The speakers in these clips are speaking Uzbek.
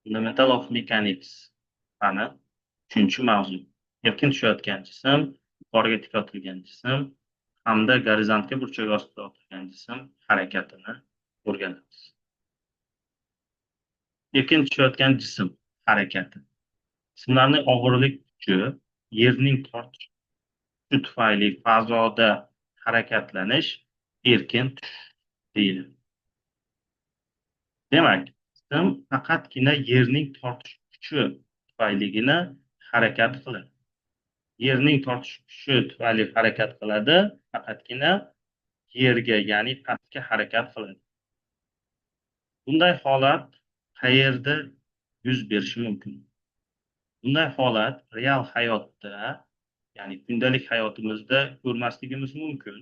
Fundamental of Mechanics fani, uchinchi mavzu. Erkin tushayotgan jism, yuqoriga tik otilgan jism hamda gorizontga burchak ostida otilgan jism harakatini o'rganamiz. Erkin tushayotgan jism harakati. Jismlarning og'irlik kuchi, yerning tortish kuchi tufayli fazoda harakatlanish erkin tushish deyiladi. Demak, jism faqatgina yerning tortish kuchi tufayligina harakat qiladi. Yerning tortish kuchi tufayli harakat qiladi, faqatgina yerga, ya'ni pastga harakat qiladi. Bunday holat qayerda yuz berishi mumkin? Bunday holat real hayotda, ya'ni kundalik hayotimizda ko'rmasligimiz mumkin.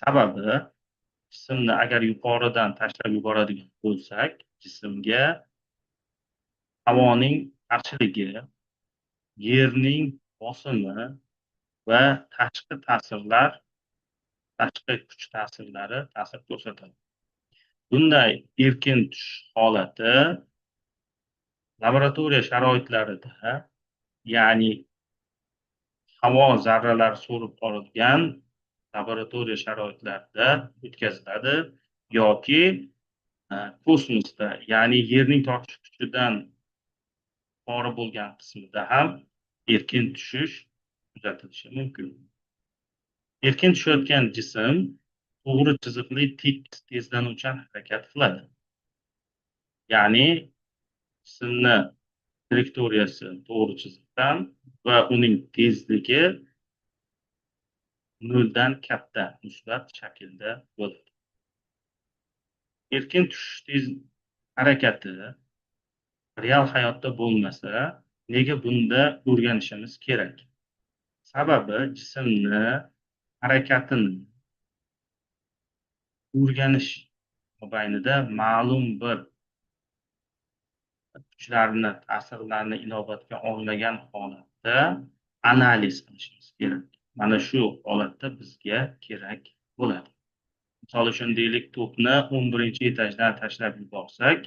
Sababi, jismni agar yuqoridan tashlab yuboradigan bo'lsak, jismga havoning qarshiligi, yerning bosimi va tashqi ta'sirlar, tashqi kuch ta'sirlari ta'sir ko'rsatadi. Bunday erkin tushish holati laboratoriya sharoitlarida, ya'ni havo zarralari so'rib olingan laboratoriya sharoitlarida o'tkaziladi yoki kosmosda, ya'ni yerning tortish kuchidan yuqori bo'lgan qismida ham erkin tushish kuzatilishi mumkin. Erkin tushayotgan jism to'g'ri chiziqli tekis tezlanuvchan harakat qiladi. Ya'ni jismni trayektoriyasi to'g'ri chiziqdan va uning tezligi noldan katta musbat shaklda bo'ladi. Erkin tushish tez harakati real hayotda bo'lmasa, nega bunda o'rganishimiz kerak? Sababi, jismni harakatini o'rganish mobaynida ma'lum bir kuchlarni, ta'sirlarni inobatga olmagan holatda analiz qilishimiz kerak. Mana shu holatda bizga kerak bo'ladi. Misol uchun, deylik, to'pni 11-etajdan tashlab yuborsak,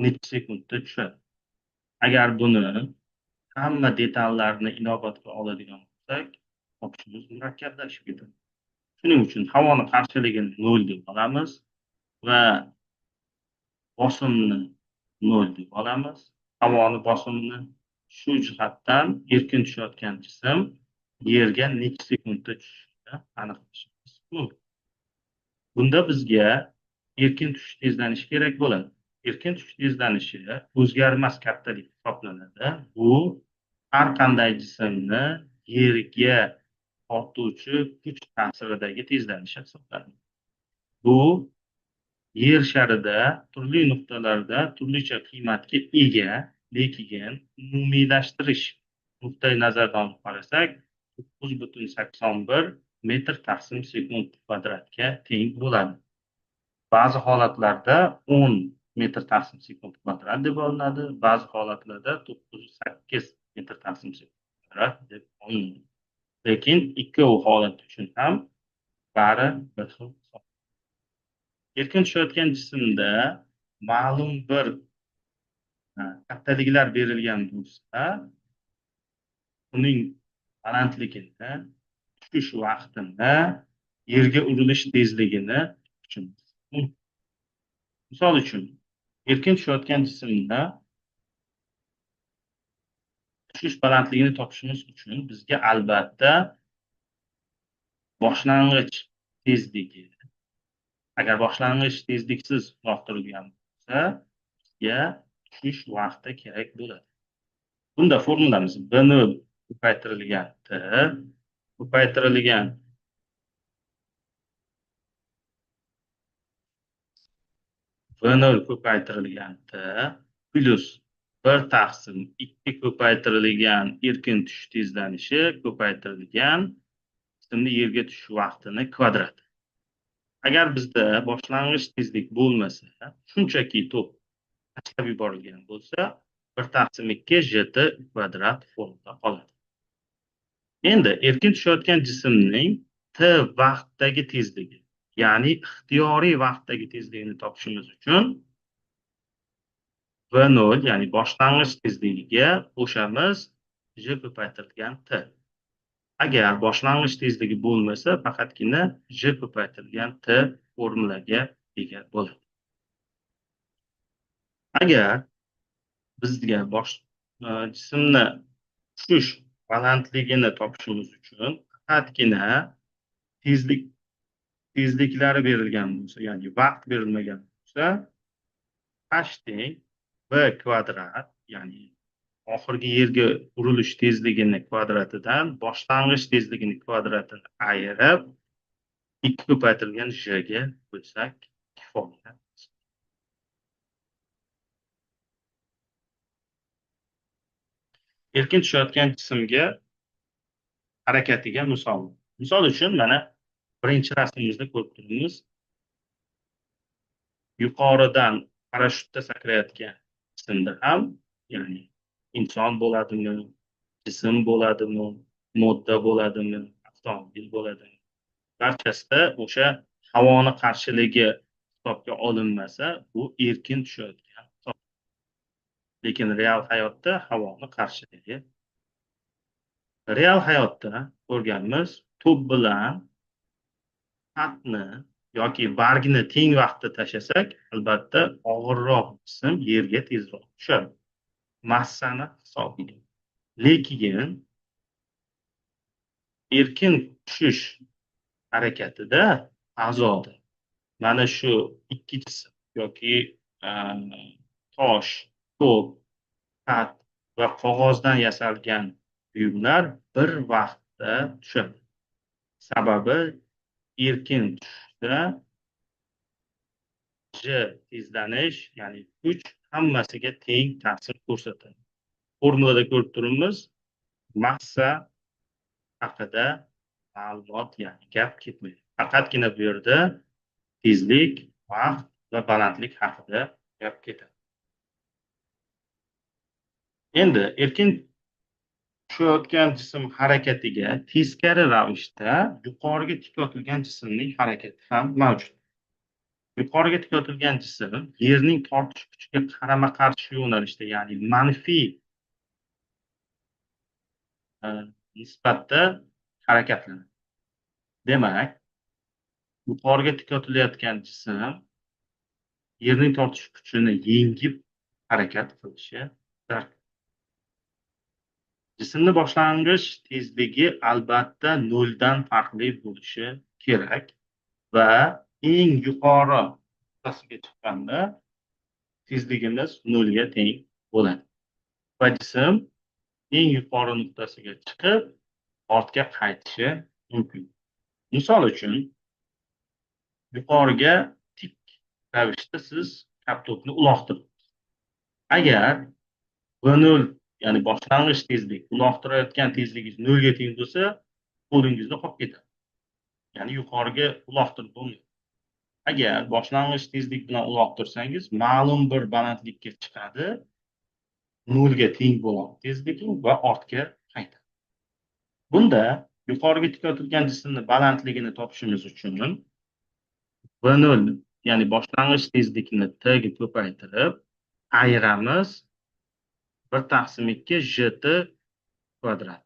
necha sekundda tushadi? Agar buni hamma detallarni inobatga oladigan bo'lsak, topishimiz murakkablashib ketadi. Shuning uchun havoni qarshiligini 0 deb olamiz va bosimni 0 deb olamiz. Havoni bosimini shu jihatdan erkin tushayotgan jism yerga necha sekundda tushishini aniqlashimiz mumkin. Bunda bizga erkin tushish tezlanishi kerak bo'ladi. Erkin tushish tezlanishi o'zgarmas kattalik hisoblanadi. Bu har qanday jismni yerga tortuvchi kuch ta'siridagi tezlanishi hisoblanadi. Bu yer sharida turli nuqtalarda turlicha qiymatga ega, lekin umumiylashtirish nuqtai nazaridan olib qarasak, 9,81 metr taqsim sekund kvadratga teng bo'ladi. Ba'zi holatlarda 10 metr taqsim sekund kvadrat deb olinadi, ba'zi holatlarda 9,8 metr taqsim sekund kvadrat deb olinadi. Lekin ikkovi holat uchun ham bari bir xil hisob. Erkin tushayotgan jismda ma'lum bir kattaliklar berilgan bo'lsa, uning balandligini, tushish vaqtini, yerga urilish tezligini topishimiz mumkin. Misol uchun, erkin tushayotgan jismda tushish balandligini topishimiz uchun bizga albatta boshlang'ich tezligi, agar boshlang'ich tezliksiz uloqtirilgan bo'lsa, bizga tushish vaqti kerak bo'ladi. Bunda formulamiz B0 ko'paytirilgan T ko'paytirilgan V0 ko'paytirilgan T plyus 1 taqsim 2 ko'paytirilgan erkin tushish tezlanishi ko'paytirilgan jismni yerga tushish vaqtini kvadrati. Agar bizda boshlang'ich tezlik bo'lmasa, shunchaki to'p tashlab yuborilgan bo'lsa, 1 taqsim 2 jt kvadrat formula qoladi. Endi erkin tushayotgan jismning t vaqtdagi tezligi, ya'ni ixtiyoriy vaqtdagi tezligini topishimiz uchun V0, ya'ni boshlang'ich tezligiga qo'shamiz j ko'paytirilgan t. Agar boshlang'ich tezligi bo'lmasa, faqatgina j ko'paytirilgan t formulaga ega bo'ladi. Agar bizga jismni tushish balandligini topishimiz uchun faqatgina tezliklari berilgan bo'lsa, ya'ni vaqt berilmagan bo'lsa, h teng v kvadrat, ya'ni oxirgi yerga urilish tezligini kvadratidan boshlang'ich tezligini kvadratini ayirib 2 ko'paytirilgan j ga bo'lsak kifoya. Erkin tushayotgan jismga harakatiga misol. Misol uchun mana birinchi rasmimizda ko'rib turibmiz. Yuqoridan parashyutda sakrayotgan jismda ham, ya'ni inson bo'ladimi, jism bo'ladimi, modda bo'ladimi, avtomobil bo'ladimi, barchasida o'sha havoni qarshiligi hisobga olinmasa, bu erkin tushayotgan. Lekin real hayotda havoni qarshiligi. Real hayotda ko'rganmiz, to'p bilan xatni yoki bargni teng vaqtda tashlasak, albatta og'irroq jism yerga tezroq tushadi. Massani hisobiga. Lekin erkin tushish harakatida a'zoda mana shu ikki jism yoki tosh, to'p, xat va qog'ozdan yasalgan buyumlar bir vaqtda tushadi. Sababi erkin tushishda j tezlanish, ya'ni kuch hammasiga teng ta'sir ko'rsatadi. Formulada ko'rib turibmiz, massa haqida ma'lumot, ya'ni gap ketmaydi. Faqatgina bu yerda tezlik, vaqt va balandlik haqida gap ketadi. Endi erkin tushayotgan jism harakatiga teskari ravishda yuqoriga tik otilgan jismning harakati ham mavjud. Yuqoriga tik otilgan jism yerning tortish kuchiga qarama-qarshi yo'nalishda, ya'ni manfiy nisbatda harakatlanadi. Demak, yuqoriga tik otilayotgan jism yerning tortish kuchini yengib harakat qilishi darkor. Jismni boshlang'ich tezligi albatta noldan farqli bo'lishi kerak va eng yuqori nuqtasiga chiqqanda tezligimiz nolga teng bo'ladi. Va jism eng yuqori nuqtasiga chiqib ortga qaytishi mumkin. Misol uchun, yuqoriga tik ravishda siz koptokni uloqtirasiz. Agar V0, ya'ni boshlang'ich tezlik, uloqtirayotgan tezligingiz nolga teng bo'lsa, qo'lingizda qolib ketadi. Ya'ni yuqoriga uloqtirib bo'lmaydi. Agar boshlang'ich tezlik bilan uloqtirsangiz, ma'lum bir balandlikka chiqadi, nolga teng bo'ladi tezligi va ortga qaytadi. Bunda yuqoriga tik otilgan jismning balandligini topishimiz uchun V0, ya'ni boshlang'ich tezlikni t ga ko'paytirib ayiramiz 1/2 jt kvadrat.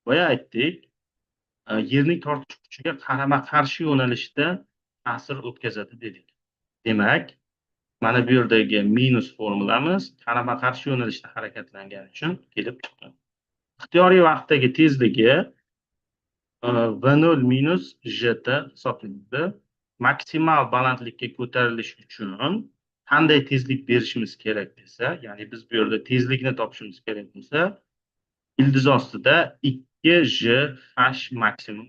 Boya aytdik, yerning tortish kuchiga qarama-qarshi yo'nalishda ta'sir o'tkazadi dedik. Demak, mana bu yerdagi minus formulamiz qarama-qarshi yo'nalishda harakatlangani uchun kelib chiqdi. Ixtiyoriy vaqtdagi tezligi V0 minus jt hisoblanadi. Maksimal balandlikka ko'tarilish uchun qanday tezlik berishimiz kerak desa, ya'ni biz bu yerda tezlikni topishimiz kerak bo'lsa, ildiz ostida 2 J H maksimum.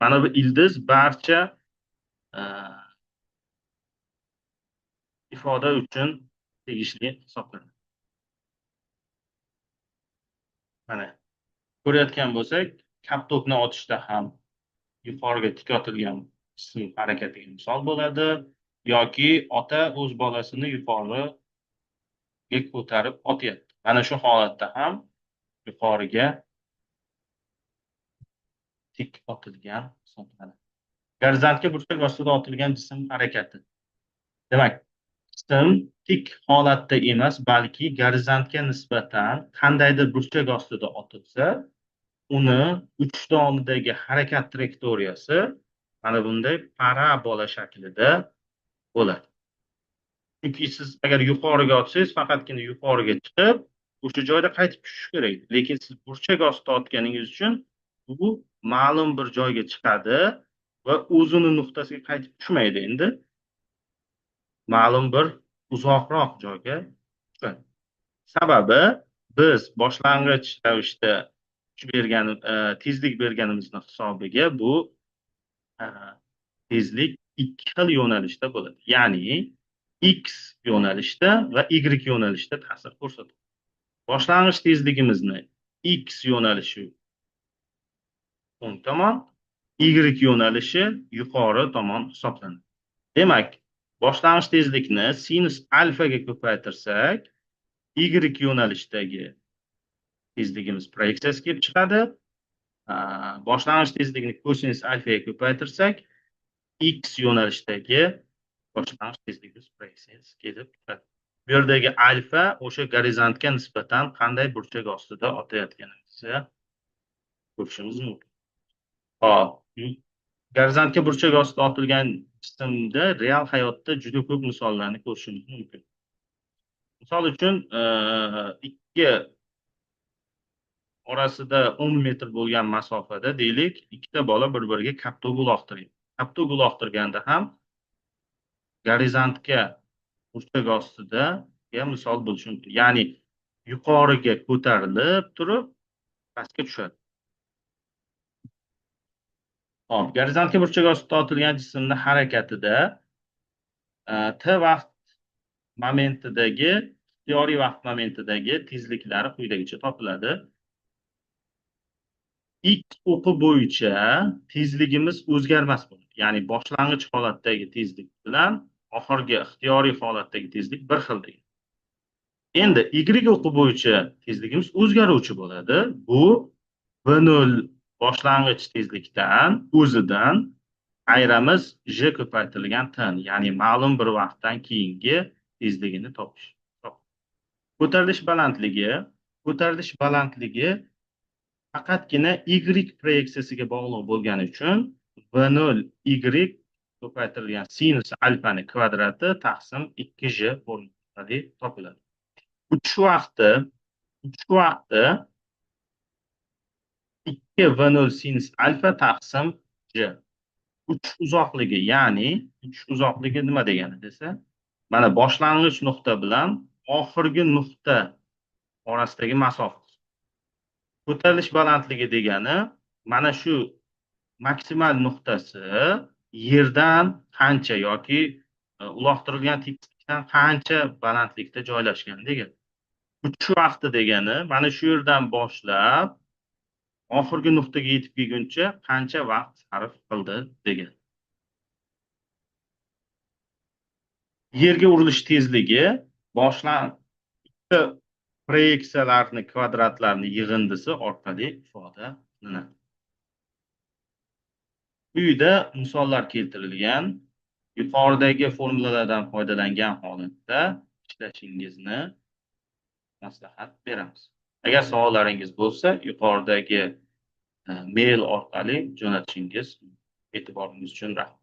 Mana bu ildiz barcha ifoda uchun tegishli hisoblanadi. Mana ko'rayotgan bo'lsak, koptokni otishda ham yuqoriga tik otilgan jism harakatiga misol bo'ladi yoki ota o'z bolasini yuqoriga ko'tarib otyapti. Mana shu holatda ham yuqoriga tik otilgan hisoblanadi. Gorizontga burchak ostida otilgan jism harakati. Demak, Jism tik holatda emas, balki gorizontga nisbatan qandaydir burchak ostida otilsa, uni uchish davomidagi harakat trayektoriyasi mana bunday parabola shaklida bo'ladi. Chunki siz agar yuqoriga otsangiz, faqatgina yuqoriga chiqib, o'sha joyda qaytib tushishi kerak. Lekin siz burchak ostida otganingiz uchun bu ma'lum bir joyga chiqadi va o'zini nuqtasiga qaytib tushmaydi endi. Ma'lum bir uzoqroq joyga tushadi. Sababi biz boshlang'ich ravishda kuch bergan, tezlik berganimizni hisobiga bu tezlik ikki xil yo'nalishda bo'ladi. Ya'ni x yo'nalishda va y yo'nalishda ta'sir ko'rsatadi. Boshlang'ich tezligimizni x yo'nalishi o'ng tomon, y yo'nalishi yuqori tomon hisoblanadi. Demak, boshlang'ich tezlikni sinus alfaga ko'paytirsak, y yo'nalishdagi tezligimiz proyeksiyasi kelib chiqadi. Boshlang'ich tezlikni kosinus alfaga ko'paytirsak, x yo'nalishdagi boshlang'ich tezligimiz proyeksiyasi kelib chiqadi. Bu yerdagi alfa o'sha gorizontga nisbatan qanday burchak ostida otayotganimizni ko'rishimiz mumkin. Hop, gorizontga burchak ostida otilgan jismda real hayotda juda ko'p misollarni ko'rishimiz mumkin. Misol uchun, ikki orasida 10 metr bo'lgan masofada, deylik, ikkita bola bir-biriga koptok uloqtirgan. Koptok uloqtirganda ham gorizontga burchak ostida misol bo'lishi mumkin. Ya'ni yuqoriga ko'tarilib turib pastga tushadi. Hop, gorizontga burchak ostida otilgan jismni harakatida t vaqt momentidagi, ixtiyoriy vaqt momentidagi tezliklari quyidagicha topiladi. X o'qi bo'yicha tezligimiz o'zgarmas bo'ladi. Ya'ni boshlang'ich holatdagi tezlik bilan oxirgi ixtiyoriy holatdagi tezlik bir xil degan. Endi y o'qi bo'yicha tezligimiz o'zgaruvchi bo'ladi. Bu v0 boshlang'ich tezlikdan o'zidan ayramiz j ko'paytirilgan t, ya'ni ma'lum bir vaqtdan keyingi tezligini topish. Ko'tarilish balandligi faqatgina y proyeksiyasiga bog'liq bo'lgani uchun v0 y ko'paytirilgan sinus alfani kvadrati taqsim 2j orqali topiladi. Uchish vaqti 2 v0 sinus alfa taqsim j. Uchish uzoqligi, ya'ni uchish uzoqligi nima degani desa, mana boshlang'ich nuqta bilan oxirgi nuqta orasidagi masofa. Ko'tarilish balandligi degani mana shu maksimal nuqtasi yerdan qancha yoki uloqtirilgan tekislikdan qancha balandlikda joylashgan degan. Uchish vaqti degani mana shu yerdan boshlab oxirgi nuqtaga yetib kelguncha qancha vaqt sarf qildi degan. Yerga urilish tezligi boshlan ikkita proyeksiyalarni kvadratlarni yig'indisi orqali ifoda qilinadi. Quyida misollar keltirilgan. Yuqoridagi formulalardan foydalangan holatda ishlashingizni maslahat beramiz. Agar savollaringiz bo'lsa, yuqoridagi mail orqali jo'natishingiz. E'tiboringiz uchun rahmat.